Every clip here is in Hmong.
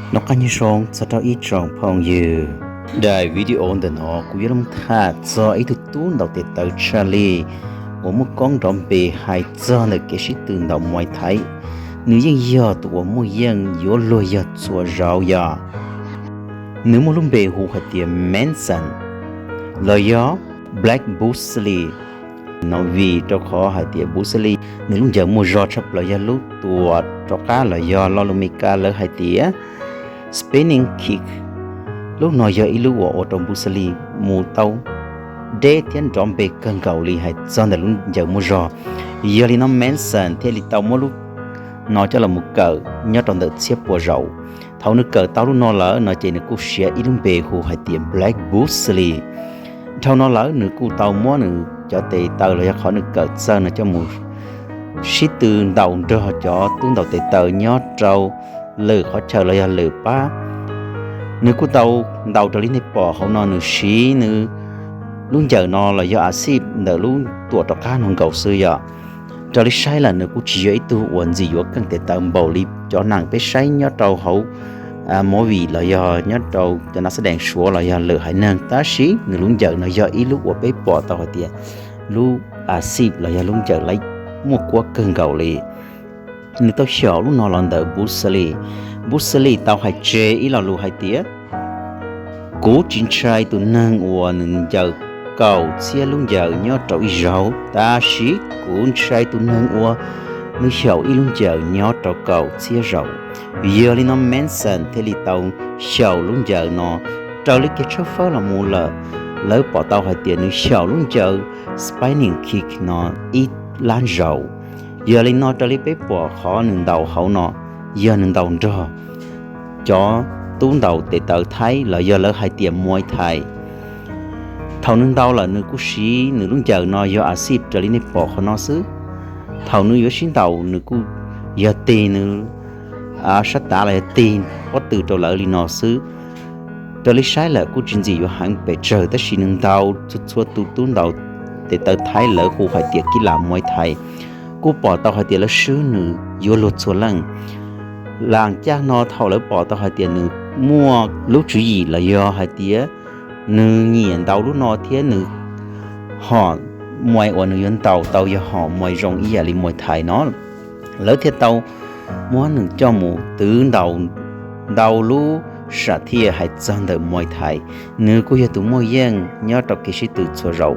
Noj qab nyob zoo txog rau ib tsoom phooj ywg. Daim video ntawm no kuv yuav los tham txog ib tug tub ntaus tes taw tshaj lij uas muaj koob nrov npe hais txog ntawm kev sib tw ntaus Muay Thai. Nws yeej yog tus uas muaj yeej yuav luag yog txhua zaus yog. Nws muaj lub npe hu hais tias Manson, los yog Black Bruce Lee no vim rau qhov hais tias Bruce Lee nws lub ncaws muaj zog tshaj plaws yog lub tuam rov qab los yog lo lus Meskas lawv hais tias spinning kick. Lub no yog ib lub uas ua rau Bruce Lee mus tau deb thiab nrov npe kawg nkaus li hais txog ntawm lub ncaws muaj zog. Yog li no Manson thiaj li tau muab lub no coj los mus kawm nyob rau ntawm txhiab pua zaus. Thaum nws kawm tau lub no lawm no ces nws kuj siav ib lub npe hu hais tias Black Bruce Lee. Dhau no lawm nws kuj tau muab nws cov tes taw los yog qhov nws kawm txawj no coj mus sib tw ntaus nrog cov tub ntaus tes taw nyob rau lwm qhov chaw los yog lwm pab. Nws kuj tau ntaus raws li nej pom hauv no, nws siv nws lub ncaws no los yog a xij ntawm lub tuam rov qab no nkaus xwb yom. Raws li saib lawm nws kuj tsis yog ib tug uas ntxim yuav keej tes taw npaum li cov neeg peb saib nyob rau hauv movie los yog nyob rau cov nav xab dees suav los yog lwm haiv neeg, tab sis nws lub ncaws no yog ib lub uas peb pom tau hais tias lub a xij los yog lub ncaws laib muaj kuab kawg nkaus li. Nws tau xyaum lub no los ntawm Bruce Lee. Bruce Lee tau hais tseg ib lo lus hais tias, kuv tsis ntshai tus neeg uas nws ncaws kaum txhiab lub ncaws nyob rau ib zaug, tab sis kuv ntshai tus neeg uas nws xyaum ib lub ncaws nyob rau kaum txhiab zaus. Yog li no Manson thiaj li tau xyaum lub ncaws no. Raws li kev tshawb fawb los mus lawm, lawv pom tau hais tias nws xyaum lub ncaws spinning kick no ib lab zaus. Yog li no raws li peb pom qhov nws ntaus hauv no yog nws ntaus nrog cov tub ntaus tes taw Thaib los yog lawv hais tias Muay Thai. Thaum nws ntaus lawm nws kuj siv nws lub ncaws no yog a xij raws li nej pom qhov no xwb. Thaum nws yuav sib ntaus nws kuj yog tig nws sab tav los yog tig pob tw rau lawv li no xwb. Raws li saib lawm kuj tsis ntxim yuav heev pes tsawg, tab sis nws ntaus txhua txhua tus tub ntaus tes taw Thaib lawv hu hais tias kib las Muay Thai, kuj pom tau hais tias lawv swb nws yuav luag txhua leej. Lam caj no thaum lawv pom tau hais tias nws muaj lub tswv yim los yog hais tias nws nyiam ntaus lub no thiab nws hom Muay uas nws yuav ntaus tau yog hom Muay zoo ib yam li Muay Thai no, lawv thiaj tau muab nws coj mus twv ntaus ntau lub sam thiaj hais txog ntawm Muay Thai. Nws kuj yog tus muaj yeej nyob rau kev sib tw txhua zaus.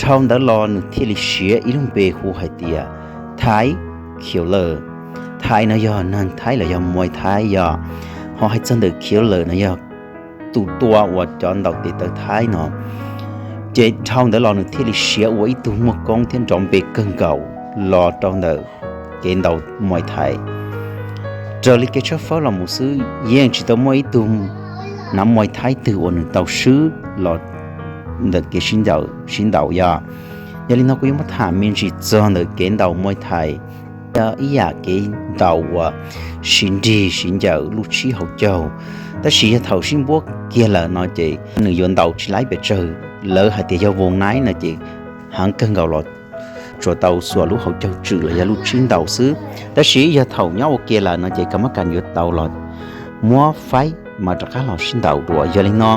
Dhau ntawd los nws thiaj li siav ib lub npe hu hais tias Thai Killer. Thai no yog neeg Thaib los yog Muay Thai yog, ho hais txog ntawm Killer no yog tus tua uas cov ntaus tes taw Thaib no. Ces dhau ntawd los nws thiaj li siav ua ib tug muaj koob thiab nrov npe kawg nkaus los rau ntawm kev ntaus Muay Thai. Raws li kev tshawb fawb los mus xwb yeej tsis tau muaj ib tug nav Muay Thai twg uas nws tau swb los ntawm kev sib ntaus yog. Yog li no kuv yuav muab tham me ntsis txog ntawm kev ntaus Muay Thai. Yog ib yam kev ntaus uas siv nrig siv ncaws lub tshib hauv caug, tab sis yog thaum sib npuab kiag lawm no ces nws yuav ntaus tsis laib pes tsawg. Lawv hais tias yog voo naib no ces heev kawg nkaus los tsuas tau xuas lub hauv caug tswm los yog lub tshib ntaus xwb. Tab sis yog thaum nyob ua ke lawm no ces kab mab kas yuav tau los muab faib mas rov qab los sib ntaus dua. Yog li no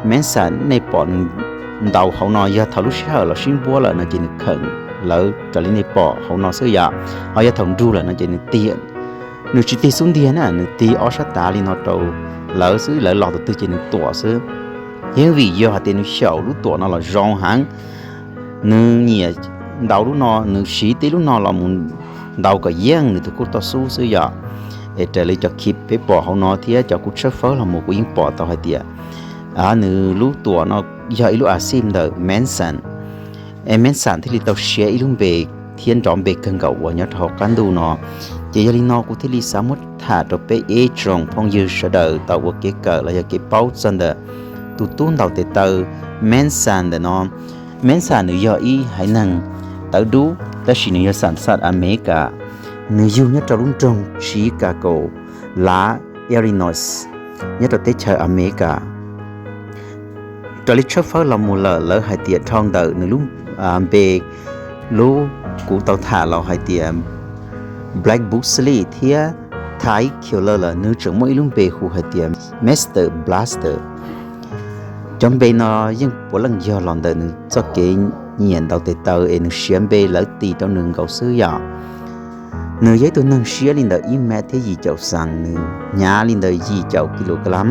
Manson nej pom nws ntaus hauv no yog thaum lub sij hawm los sib npuab lawm no ces nws kheem lawv raws li nej pom hauv no xwb yom. Ho yog thaum nrug lawm no ces nws tig, nws tsis tig xub ntiag na, nws tig ob sab tav li no rau lawv xwb, lawv los tus twg ces nws tuam xwb. Yeej vim yog hais tias nws xyaum lub tuam no los zoo heev, nws nyiam ntaus lub no, nws siv tib lub no los mus ntaus kom yeej nws tus kuj toj xub xwb yom. Es raws li cov clip peb pom hauv no thiab cov kuv tshawb fawb los mus kuv yeej pom tau hais tias nws lub tuam no yog ib lub a xij ntawm Manson. Es Manson thiaj li tau siav ib lub npe thiab nrov npe kawg nkaus uas nyob rau hauv qab ntuj no. Ces yog li no kuv thiaj li xav muab tham rau peb ib tsoom phooj ywg sawv daws tau ua kev kawm los yog kev paub txog ntawm tus tub ntaus tes taw Manson ntawm no. Manson nws yog ib haiv neeg tawv dub tab sis nws yog xam xaj Amelikas. Nws yug nyob rau lub nroog Chicago, lav Illinois, nyob rau teb chaws Amelikas. Raws li tshawb fawb los mus lawm lawv hais tias dhau ntawm nws lub npe, lub kuv tau tham los hais tias Black Bruce Lee thiab Ty Kuiler lawm, nws tseem muaj ib lub npe hu hais tias Mister Blaster. Cov npe no yeej puav leej yog los ntawm nws txoj kev nyiam ntaus tes taw es nws siav npe lawv tis rau nws nkaus xwb yom. Nws yog ib tug neeg siab li ntawm ib mev thiab yim caum xees, nws hnyav li ntawm yim caum kilogram.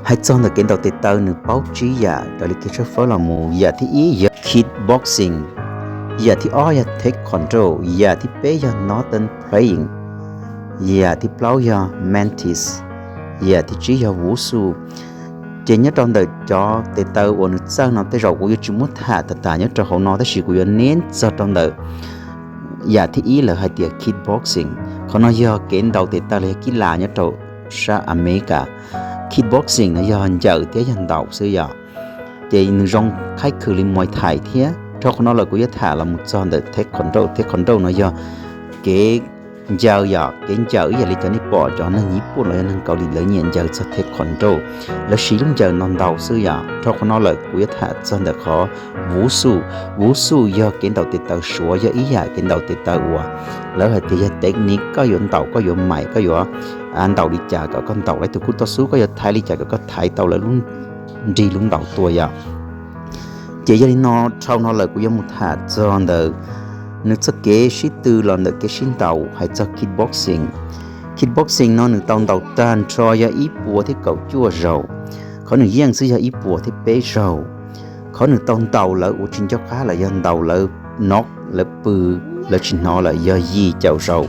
Hais txog ntawm kev ntaus tes taw nws paub tsib yam raws li kev tshawb fawb los mus. Yam thib ib yog kickboxing, yam thib ob yog taekwondo, yam thib peb yog northern playing, yam thib plaub yog mantis, yam thib tsib yog wushu. Ces nyob rau ntawm cov tes taw uas nws txawj no tej zaum kuv yuav tsis muab tham tag tas nyob rau hauv no, tab sis kuv yuav neb txog rau ntawm yam thib ib lawv hais tias kickboxing. Qhov no yog kev ntaus tes taw los yog kib las nyob rau sab Amelikas. Kickboxing no yog ncaws thiab yog ntaus xwb yom. Ces nws zoo khaib khwm li Muay Thai thiab. Dhau qhov no lawm kuv yuav tham los mus txog ntawm taekwondo. Taekwondo no yog kev ncaws yom, kev ncaws ib yam li cov nej pom cov neeg Yiv Pooj los yog neeg Kaus Lim lawv nyiam ncaws txog taekwondo. Lawv siv lub ncaws no ntaus xwb yom. Dhau qhov no lawm kuv yuav tham txog ntawm qhov wushu. Wushu yog kev ntaus tes taw Suav, yog ib yam kev ntaus tes taw uas lawv hais tias yog technique, koj yuav ntaus, koj yuav mais, koj yuav ntaus li cas kom koj ntaus, lawv tus kub toj xub koj yuav thaiv li cas kom koj thaiv tau lawv lub nrig lub ntaus tua yom. Ces yog li no, dhau no lawm kuv yuav mus tham txog ntawm nws txoj kev sib tw los ntawm kev sib ntaus hais txog kickboxing. Kickboxing no nws tau ntaus tag nrho yog ib puas thiab kaum cuaj zaus. Qhov nws yeej xwb yog ib puas thiab peb zaus. Qhov nws tau ntaus lawv ua tsis nco qab lawm yog ntaus lawv knock, lawv pw, lawv tsis hnov lawm yog yim caum zaus.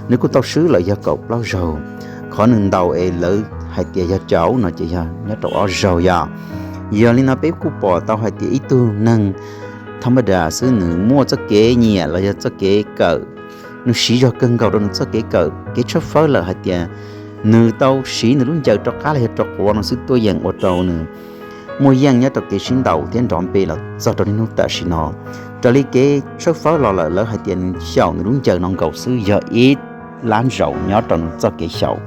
Nws kuj tau swb lawm yog kaum plaub zaus. Qhov nws ntaus es lawv hais tias yog caum no ces yog nyob rau ob zaug yom. Yog li no peb kuj pom tau hais tias ib tug neeg tha ma da xwb nws muaj txoj kev nyiam los yog txoj kev kawm, nws siv zog kawg nkaus rau nws txoj kev kawm. Kev tshawb fawb lawm hais tias nws tau siv nws lub ncaws rov qab los yog rau quav no xwb tuaj yeem ua rau nws muaj yeej nyob rau kev sib ntaus thiab nrov npe los txog rau niaj hnub tam sim no. Raws li kev tshawb fawb los lawm lawv hais tias nws xyaum nws lub ncaws no nkaus xwb yog ib lab zaus nyob rau nws txoj kev xyaum.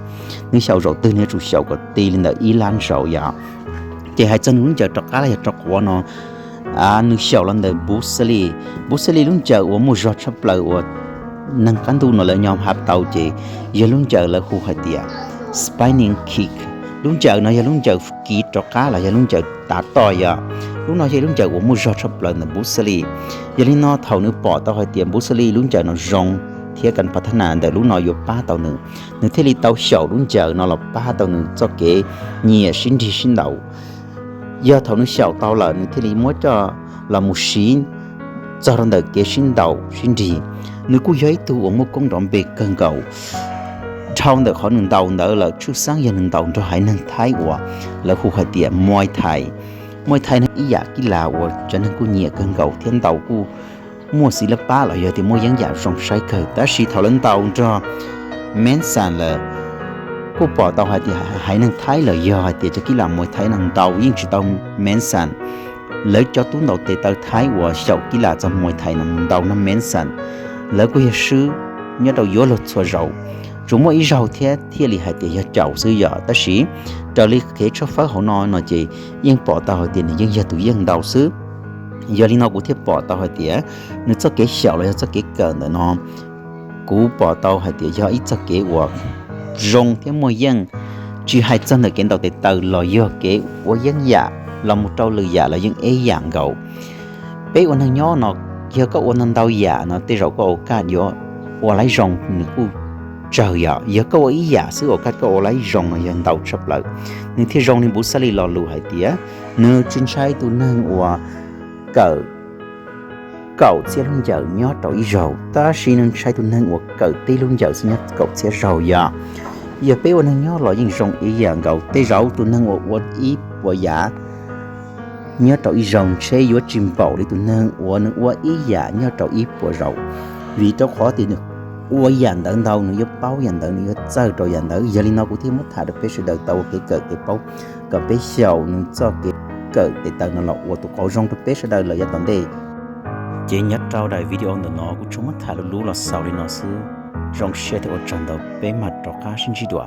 Nws xyaum zaum twg nws yuav tsum xyaum kom ti li ntawm ib lab zaus yom. Ces hais txog nws lub ncaws rov qab los yog rau quav no, nws xyaum los ntawm Bruce Lee. Bruce Lee lub ncaws uas muaj zog tshaj plaws uas neeg qab ntuj no lawv nyob hab tau ces yog lub ncaws lawv hu hais tias spinning kick. Lub ncaws no yog lub ncaws kiv rov qab los yog lub ncaws tav toj yom. Lub no yog lub ncaws uas muaj zog tshaj plaws ntawm Bruce Lee. Yog li no thaum nws pom tau hais tias Bruce Lee lub ncaws no zoo thiab kas pha thab nas ntawm lub no yuav pab tau nws, nws thiaj li tau xyaum lub ncaws no los pab tau nws txoj kev nyiam sib nrig sib ntaus. Yog thaum nws xyaum tau lawm nws thiaj li muab coj los mus siv txog rau ntawm kev sib ntaus sib nrig. Nws kuj yog ib tug uas muaj koob nrov npe kawg nkaus. Dhau ntawm qhov nws ntaus ntawd lawm tshwj xeeb yog nws ntaus nrog haiv neeg Thaib uas lawv hu hais tias Muay Thai. Muay Thai no ib yam kib las uas cov neeg kuj nyiam kawg nkaus thiab ntaus kuj muaj xis lab pab los yog tias muaj yeeb yam zoo saib kawg. Tab sis thaum lawv ntaus nrog Manson lawm kuj pom tau hais tias haiv neeg Thaib los yog hais tias cov kib las Muay Thai no ntaus yeej tsis tau Manson. Lawv cov tub ntaus tes taw Thaib uas xyaum kib las txog Muay Thai no mus ntaus nrog Manson, lawv kuj yog swb nyob rau yuav luag txhua zaus. Tsuas muaj ib zaug thiab thiaj li hais tias yog caum xwb yom. Tab sis raws li kev tshawb fawb hauv no no ces yeej pom tau hais tias nws yeej yog tus yeej ntaus xwb. Yog li no kuv thiaj pom tau hais tias nws txoj kev xyaum los yog txoj kev kawm ntawm no, kuv pom tau hais tias yog ib txoj kev uas zoo thiab muaj yeej, tsis hais txog ntawm kev ntaus tes taw los yog kev ua yeeb yam los mus rau lwm yam los yeej ib yam nkaus. Peb ua neeg nyob no, yog koj ua ntau ntau yam no tej zaum koj ua kaj yuav ua laib zoo nws kuj tsawg yom. Yog koj ua ib yam xwb ua kaj koj ua laib zoo no yog ntau tshaj plaws. Nws thiaj zoo li Bruce Lee lo lus hais tias nws tsis ntshai tus neeg uas kawm kaum txhiab lub ncaws nyob rau ib zaug, tab sis nws ntshai tus neeg uas kawm tib lub ncaws xwb nyob kaum txhiab zaug yom. Yog peb ua neeg nyob los yeej zoo ib yam nkaus, tej zaum tus neeg uas ua ib puas yam nyob rau ib zaug ntshe yuav tsis npaum li tus neeg uas nws ua ib yam nyob rau ib puas zaus, vim rau qhov tias nws ua yam ntawd ntau nws yuav paub yam ntawd, nws yuav txawj rau yam ntawd. Yog li no kuv thiaj muab tham rau peb sawv daws tau ua kev kawm kev paub kom peb xyaum nws txoj kev kawm tes taw no los ua tus qauv zoo rau peb sawv daws lawm yav tom ntej. Ces nyob rau daim video ntawm no kuv tsuas muab tham lub lub los xaus li no xwb. Zoo siab thiab ua tsaug ntau, peb mam rov qab sib ntsib dua.